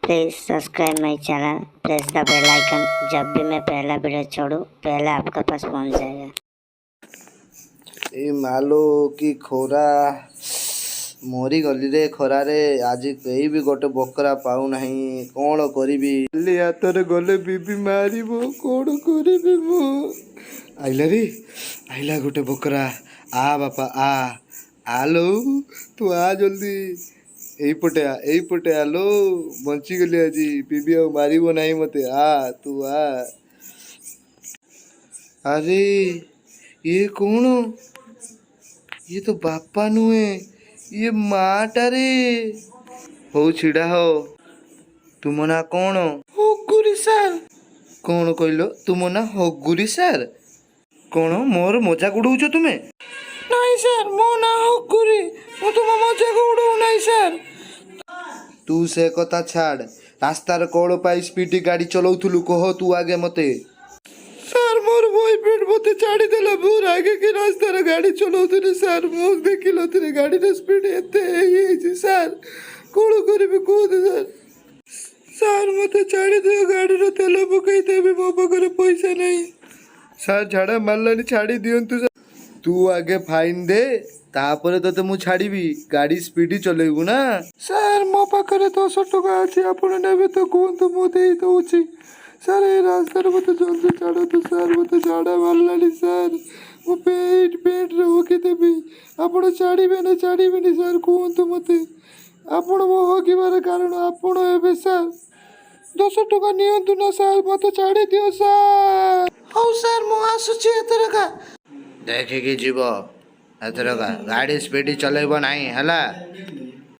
Please subscribe my channel, press the bell icon। जब भी मैं पहला वीडियो छोड़ूँ, पहले आपके पास पहुंच जाएगा। ଏଇ ମାଲୋ, କି ଖରା! ମରିଗଲି ରେ ଖରାରେ। ଆଜି କେହି ବି ଗୋଟେ ବକରା ପାଉନାହିଁ। କ'ଣ କରିବି? ଖାଲି ହାତରେ ଗଲେ ବିବି ମାରିବ। କ'ଣ କରିବି ମୁଁ? ଆଇଲା ରେ, ଆଇଲା ଗୋଟେ ବକରା। ଆ ବାପା, ଆ ଆଲୋ, ତୁ ଆ ଜଲ୍ଦି। ଏଇପଟେ ଆ, ଏଇପଟେ ଆଲୋ। ବଞ୍ଚିଗଲି ଆଜି, ବିବି ଆଉ ମାରିବ ନାହିଁ ମତେ। ଆ, ତୁ ଆ। ଆରେ, ଇଏ କ'ଣ? ଇଏ ତ ବାପା ନୁହେଁ, ଇଏ ମାଟାରେ। ହଉ, ଛିଡ଼ା ହୋ। ତୁମ ନାଁ କ'ଣ? ହଗୁରି ସାର୍। କ'ଣ କହିଲ? ତୁମ ନାଁ ହଗୁରି ସାର୍? କ'ଣ ମୋର ମଜାକ ଉଡ଼ଉଛ ତୁମେ? ନାଇଁ ସାର୍, ମୋ ନାଁ ହଗୁରି, ମୁଁ ତୁମ ମଜାକ ଉଡ଼ଉ ନାହିଁ ସାର୍। ତୁ ସେ କଥା ଛାଡ଼, ରାସ୍ତାରେ କ'ଣ ପାଇଁ ସ୍ପିଡ ଗାଡ଼ି ଚଲାଉଥିଲୁ, କହ ତୁ ଆଗେ ମତେ। ସାର୍, ମୋର ବୟଫ୍ରେଣ୍ଡ ମୋତେ ଛାଡ଼ିଦେଲା। ମୁଁ ରାଗିକି ରାସ୍ତାରେ ଗାଡ଼ି ଚଲାଉଥିଲି ସାର୍, ମୁଁ ଦେଖିନଥିଲି ଗାଡ଼ିର ସ୍ପିଡ୍ ଏତେ ହେଇଯାଇଛି ସାର୍। କ'ଣ କରିବି କୁହନ୍ତୁ ସାର୍? ସାର୍, ମୋତେ ଛାଡ଼ିଦିଅ, ଗାଡ଼ିର ତେଲ ପକାଇ ଦେବି, ମୋ ପାଖରେ ପଇସା ନାହିଁ ସାର୍। ଝାଡ଼ା ମାରିଲାଣି, ଛାଡ଼ି ଦିଅନ୍ତୁ ସାର୍। ତୁ ଆଗେ ଫାଇନ୍ ଦେ, ତାପରେ ତୋତେ ମୁଁ ଛାଡ଼ିବି। ଗାଡ଼ି ସ୍ପିଡ୍ ଚଲେଇବୁ ନା? ସାର୍, ମୋ ପାଖରେ 10 ଟଙ୍କା ଅଛି, ଆପଣ ନେବେ ତ କୁହନ୍ତୁ, ମୁଁ ଦେଇ ଦେଉଛି ସାର୍। ଏ ରାସ୍ତାରେ ମୋତେ ଜଲ୍ଦି ଛାଡ଼ନ୍ତୁ ସାର୍, ମୋତେ ଝାଡ଼ା ମାରିଲାଣି ସାର୍। ମୁଁ ପେଣ୍ଟରେ ହଗିଦେବି। ଆପଣ ଛାଡ଼ିବେ ନା ଛାଡ଼ିବେନି ସାର୍, କୁହନ୍ତୁ ମୋତେ। ଆପଣ ମୋ ହଗିବାର କାରଣ ଆପଣ ଏବେ ସାର୍। 10 ଟଙ୍କା ନିଅନ୍ତୁ ନା ସାର୍, ମୋତେ ଛାଡ଼ି ଦିଅ ସାର୍। ହଉ ସାର୍, ମୁଁ ଆସୁଛି ଏଥରକା। ଦେଖିକି ଯିବ ଏଥରକା, ଗାଡ଼ି ସ୍ପିଡ଼ ଚଲେଇବ ନାହିଁ, ହେଲା?